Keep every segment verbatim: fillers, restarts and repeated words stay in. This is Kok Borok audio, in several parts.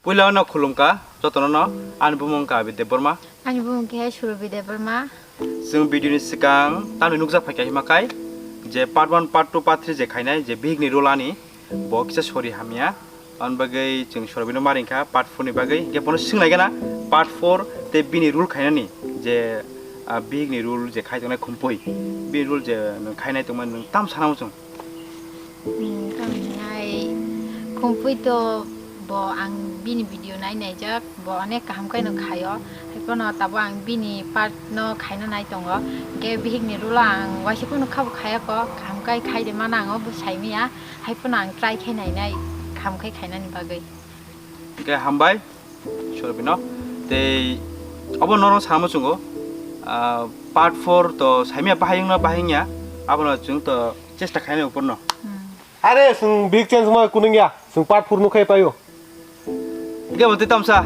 Puila no khulumkha jotono no, ani bumung kha Abhi Debbarma. Ani bumung khe Surobi Debbarma. Chwng video ni swkang tamni nukjak phaikha hima kai je part one, part two, part three je khainai je bihik ni role ani bo kisa sori hamya. Ani bagwi chwng Surobi no maring kha part four ni bagwi, hingke bono swng nai gana part four te bini role khainani je, ah, bihik ni role je khai tongnai khumpui, bini role je nwng khainai tongmani nwng tam sana muchung. Hmm, tamo hinai khumpui to bo ang bini video nai naijak, bo onek kaham khe no khaio. Haiphano tabo ang bini part no khaina nai tongo. Hingke bihik ni role ang waisa phano khabo khaya ko, kaham khe khai de mano ang o bo sai maya. Haiphano ang try khe nai nai kaham khe khaina ni bagwi. Hingke hambai, Surobi no. Tei obo norok sama chungo, ah, part four to sai maya bahai wngna bahai wngya, abono chwng to chesta khainai upor no. Hmm. Are, chwng big change ma kunung ya, chwng part four nukhai paio. Ge bote tamsa,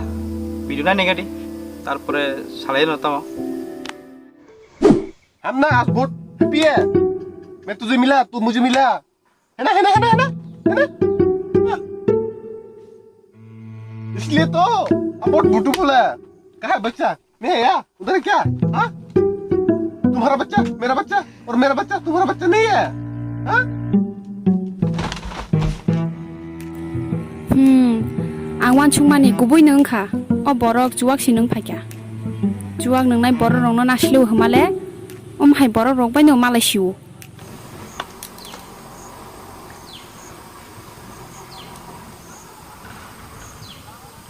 video nai negadi, tarpore salai no tamo. हम ना आज बहुत हैप्पी है। मैं तुझे मिला, तू मुझे मिला। है ना, है ना, है ना, है ना, है ना? इसलिए तो हम बहुत ब्यूटीफुल है। कहाँ है बच्चा? नहीं है यार, उधर है क्या? हाँ? तुम्हारा बच्चा, मेरा बच्चा और मेरा बच्चा, तुम्हारा बच्चा नहीं है? हाँ? Hmm, ang wansukmani kubui no wngkha, o borok chuwak si nwng phaikha. Chuwak nwngnai borok rokno nasilo hwmale, om hai borok rok bai no malai sio.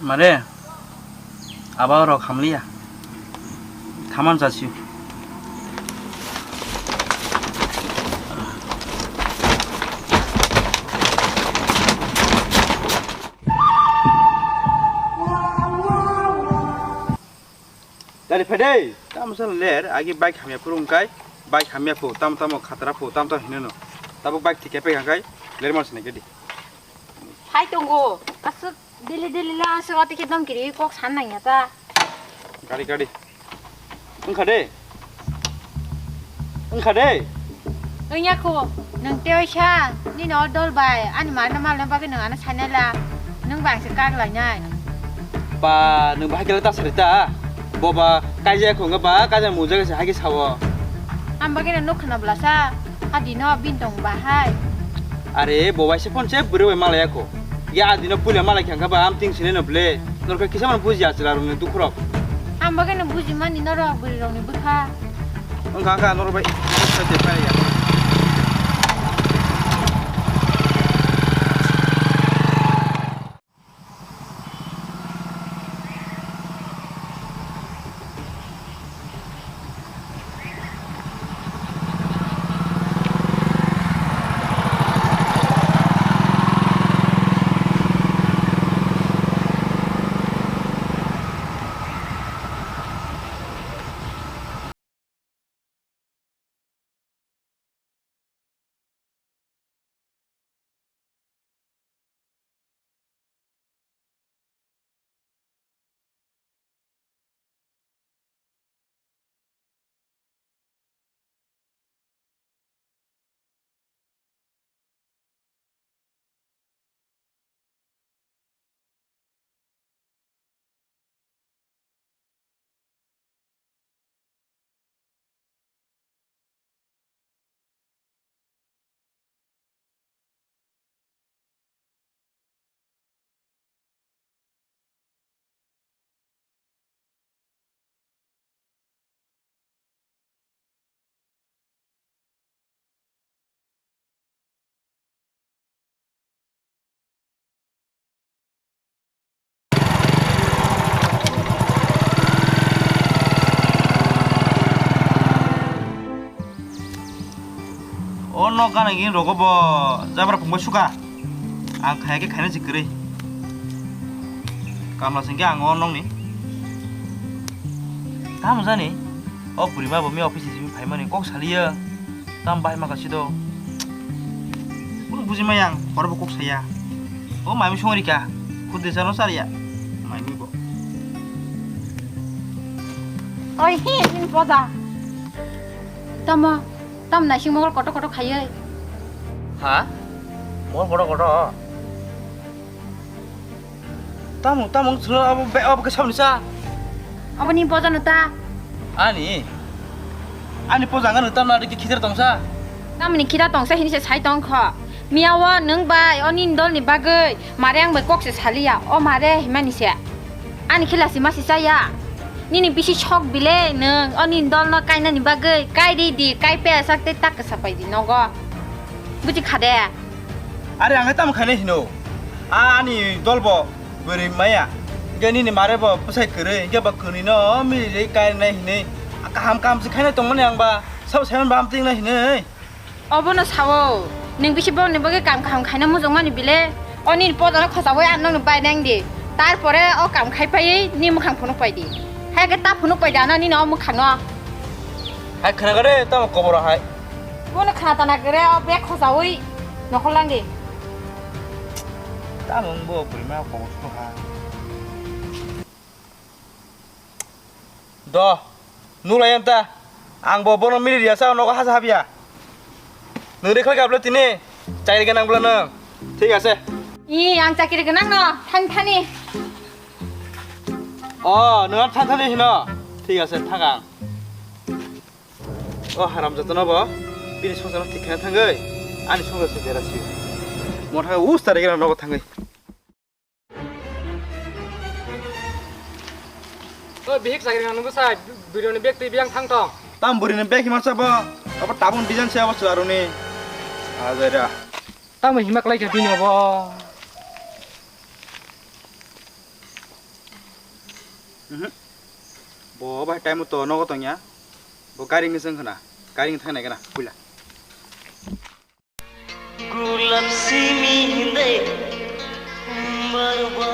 Mare, aba rok hamliya. Thaman jasio. Dari phai dei, tamo sa ler, agi bike hamya phuru wngkai, bike hamya phu, tamo tamo khatara phu, tamo tamo hinano. Tabuk bike thik khe pekha kai, ler man sinai gedi. Hai tongo, aswk daily daily la aswk ati khe dom kiri kok san nang ya ta. Gari gari. Wngkha de. Wngkha de. Wngya kho, nwng tei oisa, nini o dol bai, ani mana malna bagwi nwng ano sainai la, nwng bai ang se kak lainai. Ba, nwng bahai khe ta sari ta. Bo ba kaijak kho wngkha ba, kaijak mujak se hai khe sao. Ang bagwi no nuk khna bwlasa, hadi no bin tong ba hai. Are, bo bai se phone se bwrwi bai malaya kho. Ya adino puila malai kha wngkha ba, am ting sini no ble. Norokhe kisa mano buji achwla rokni dukhu rok. Ang bagwi no buji mani norok bwrwi rokni bwkha. Wngkha wngkha norok bai. O nok gana gini rogo bo jabra phungbai suka. Ang khaya khe khaina si kwrwi. Kamla singkhe ang o nokni. Tamo jani? O bwrwi ma bo mi office simi phaimani kok saliya. Tam bahai ma kasi do. Kunu buji maya ang, horo bo kok saya. O mami songri ka. Khudi sano sariya. Mami bo. Oi, hi, in poda. Tamo, tam naising mogol koto koto khayoi. Ha? Mogol koto koto? Tamo, tamo wng solo abo be-, abo khe saboni sa? Abo ni poja no ta? Ani? Ani poja ang ano tamo na rikhe khitar tongsa? Tamoni khita tongsa hini se sai tong kho. Miya o nwng bai o nini dol ni bagwi mare ang bai kok se saliya. O mare himani se. Ani khela si ma si chaya. Nini bisi sok bile nwng o nini dol no kainani bagwi kai ri di, kai pe sak tei tak kwsa pai di nogo. Buji kha de? Are ang tamo khainai hino. A ani dol bo bwrwi maya. Ge nini mare bo bwsai kwrwi, ge bo kwnwi no mili ri kainai hinwi. Kaham kaham se khainai tongmani ang ba. Sabo saiman baham tingnai hinwi. Obono sao, nwng bisi bongni bagwi kam kaham khaina mujungmani bile, o nini podano khochaui ang nokni bai nang di. Tarpore o kam khai paiwi ni mwkhang phunuk pai di. Hai khe ta phunuk pai di ano nini o mwkhangno. Hai khna gare tamo koboro hai. Bono khna tana gare o bag khochaui nokhol lang di. Tamo wngbo bwrwi ma kobor sukha. Do, nulai anta. Ang bo bono mili riya sa nogo hasa habya. Nwng ri khoi gablo tini. Chakri ganang bwla nwng. Thik ase. I, ang chakri ganang no, thang thani. O, nwng thang thani hino. Thik ase, thang ang. O haram jatano bo. Bini songsa no thik khana thangwi. Ani songsa se dera si. Mo thang us tari gana nogo thangwi. O bihik chakri nang nungkha sai, bwrwi ni bag twi biyang thang tong. Tam bwrwi ni bag himar sa bo, abo tabuk design se abo chwla runi. Ajai ra. Tamo hima klai kha bini obo. Mhm. Bo bai time to nogo tongya. Bo gari ngi seng khna. Gari ngi thangnai khna puila. Gulap simi hinde umbar ba.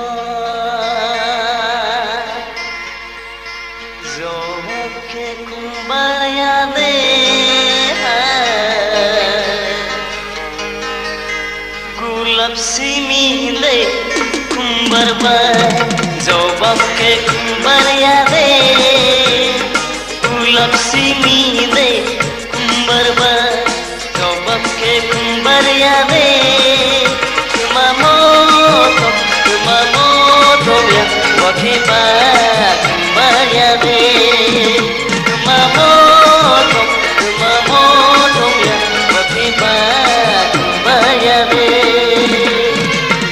Jawab ke kumbar ya de hai. Gulap simi hinde kumbar ba. Jawab ke kumbar ya de. Gulap simi hinde kumbar ba. Jawab ke kumbar ya de, tuma moto, tuma moto ya, bothe ba kumbar ya de, tuma moto, tuma moto ya, bothe ba kumbar ya de,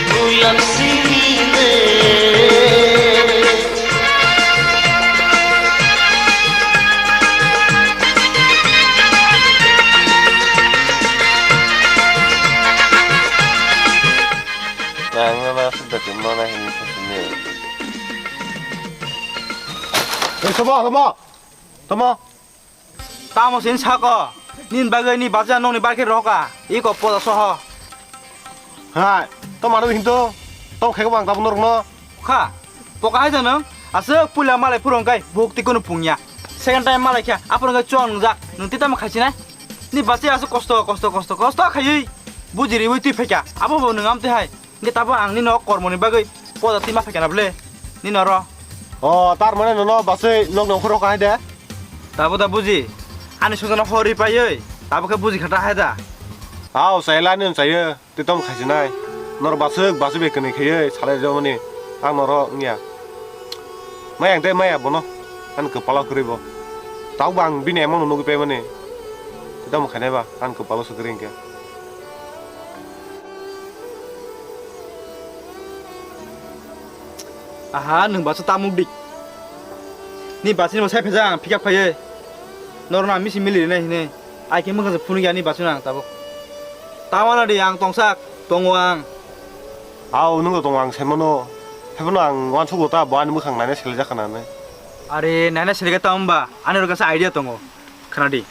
gulap simi de. Nang na sudah cuma na hini sini. Eh, tamo, tamo, tamo. Tamo sin sako, nin bagwi ni bacha nongni barke roka, iko poda soho. Hai, to mano hinto, to khego bang tabun rokno. Kha, poka hai janang, aswk puila malai phurong kai, buk tikono pungya. Second time malai kha, aphurong kai chuang nungjak, nung titama khaisinai. Ni bacha aswk kosto, kosto, kosto, kosto khaiwi, bujiriwi twi phaikha, abo bo nung amtwi hai. Hingke tabo ang nini o kormoni bagwi poda tima phaikha na bwle? Nini oro. O, tar mane nono baswi nok nongkhoro kahai de? Tabo da buji. Ani sojano hori paiwi. Tabo khe buji khata hai da. Ao, chaila ani chayo. Twi tamo khaisi nai. Nor baswk, baswk bai kwnwi khaiwi salai rwmani. Ang noro wngya. Maya ang tei maya bono. Ani kwpalo kwrwi bo. Taubo ang bini emang no nugwi paimani. Tamo khainai ba, ang kwpalo swkri hwnkhe. Aha, nwng bacha tamuk dik. Ni bachini bo sai phaijak ang pick up khaiwi. Norno ang misi mili rinai hinwi. Ai khe mwkhang se phunukya ni bachino ang tabuk. Tamana di ang tongsak, tongo ang. Ao, nwngno tongo ang saimano. Haiphano ang uansukgo ta bo ani mwkhang naina selaijak khana hinwi. Are, naina selaiga tamo ba? Ani oro kaisa idea tongo. Khna di.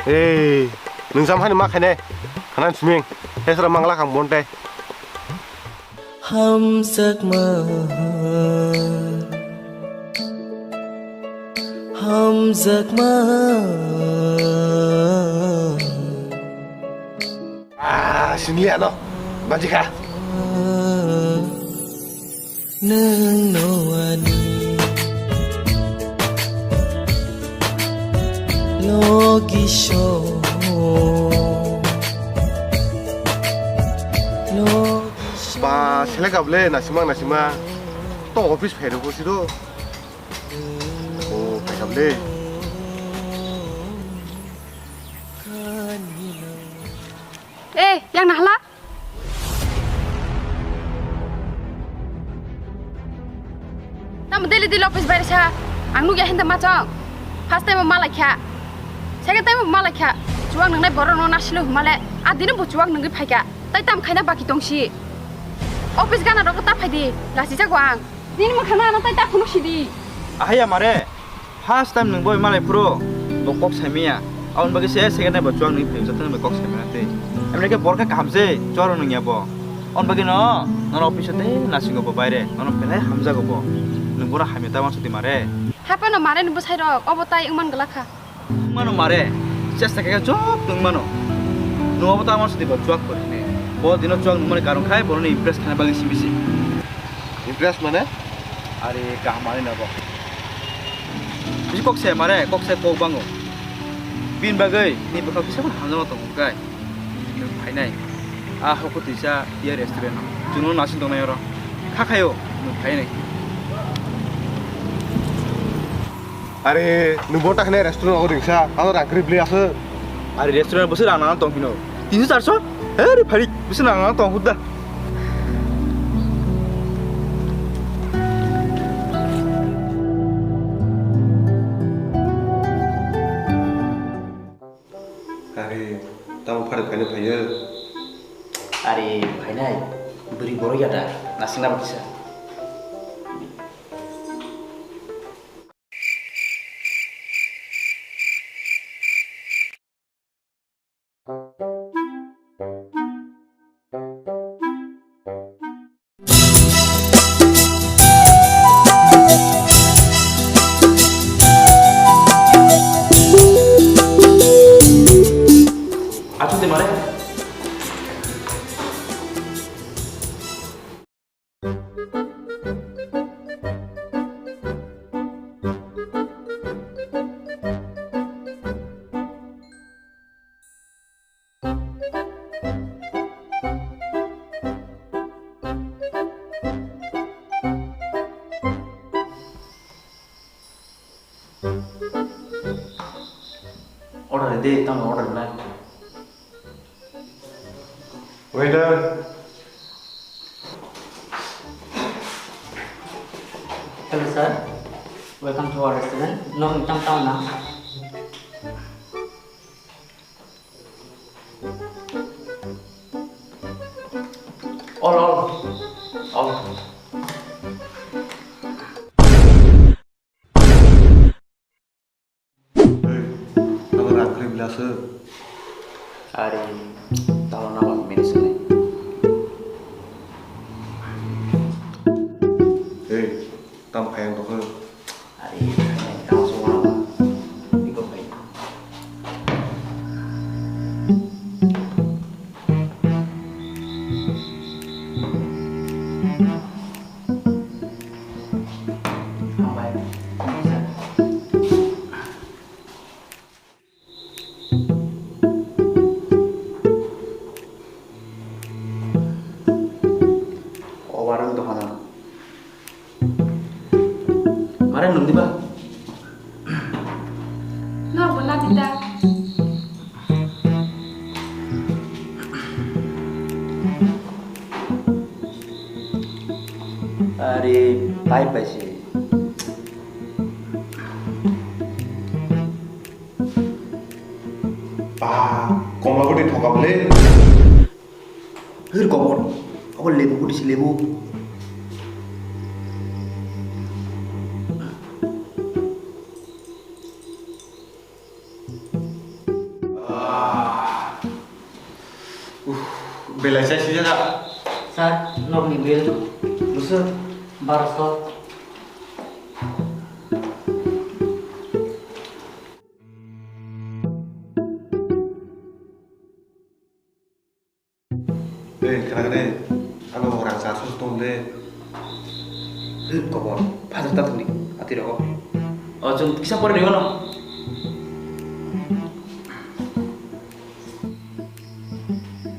Ei, nwng jam hani ma khainai? Khna suming. Hesra mangla khang bonte. Hamjakma, hamjakma. Ah, sini ano, banjika. Nwng no ani logi so. Ah, selek kable nasima nasima. To office phairo ko sido. O, phaikable. Eh, yang nahala? Tamo daily daily office bai sa. Ang nugya hinda machang. First time malai kha. Second time malai kha. Chuwak nangnai borok no nasilo male. A dino bo chuwak nangwi phaikha. Tai tam khaina baki tongsi. Office gana rok ta phaidi. Lasi jago ang. Nini mwkhana ano tai ta phunuk sidi. Ahaya mare, first time nwng boi malai phuru bo kok saimaya. Aboni bagwi se second time bo chuwak nwi phai jotoni bai kok saimaya tei. Emne khe borok khe kaham se chuwak rok nungya bo. Aboni bagwi no nono office o tei nasingo bo baire, nono belai hamjago bo. Nwng bono hamya ta uansuk di mare. Haphano mare ni bwsai rok obo tai wngman glak kha. Mano mare, chesta khe joto wng mano. Nwng abo ta mano sidi bo chuwak kwrwi hwnwi. Bo dino chuwak nungmani karon khai boroni impress khaina bagwi simi se. Impress mane? Are kaham manwi nogo. Bisi kok se mare, kok se kok bango. Bini bagwi ni bwkha kisa phano hamjakma tongo kai. Nwng phainai. A hoko twisa tia restaurant o. Chwngno naising tongnai oro. Kha khaio, nwng phainai. Are, nwng bo ta khe restaurant o ringsa, ano rang kwrwi bwlwi aswk. Are restaurant bwswk rang nang tong hino. Tinso charso? He, re phari, bwswk rang nang tong hudda. Are, tamo phari phaino phaiyo. Are, phainai, bwrwi borok ya da, nasingna bo kisa. Achu de mare. Order de, tamo order lai. Waiter. Hello sir, welcome to our restaurant. Nokni tamo tamo na? All, all, all. Hey, ano rang kri bila se. Ari, talo na ba mini sini. Hey, tam kayang to ke. Ari, kayang talo so na ba. Iko kayang. Hambai. Obar wng tongkha na. Mare nung diba? Norok bo nadi da. Are, pai pai se. Ba, komla bwtwi thoka bwle. Hwr kobor. Abo lebu bwtwi se lebu. Ah. Uff, belai sai sijak. Sir, nokni bill. Bwswk? Barosho. Ei, khna khna, ano rang charso tong le. Hwr kobor, phatar ta thangni, ati rogo. O, chwng kisa pore ringo no.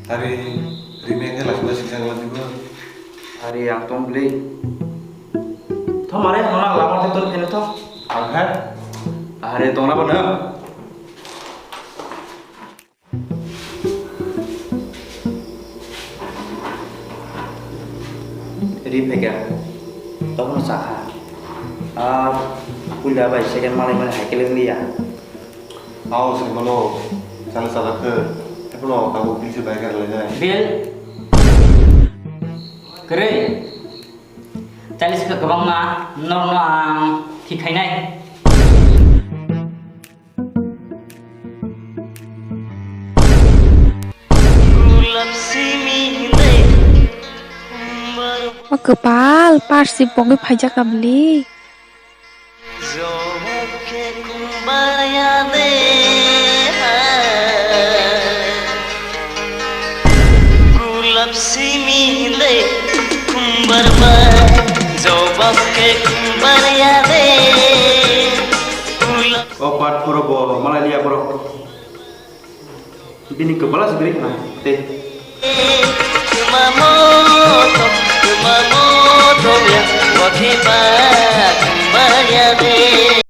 Tari, rime khe lachima singsa gala dibo. Ari ang tong bli. Tho mare, ang nang lamar te ton pheno tho. Ang kha. Are tong na ba nang. Ri phega. Tokno sakha. Ah, puila bai second malai mani hai kele wngya. Ao, se mano, chale chala khe, ebono tabuk pilse bai khe rwlainai. Bill. Kwrwi. Chale se kwbangma, norokno ang thik khainai. O kwpal, parsi pogwi phaijak na bwlwi. Jobab khe khumbar ya de hai. Gulap simi le khumbar ba. Jobab khe khumbar ya de. Gulap O part four bo malai liya borok. Bini kwpala se bini khna tei.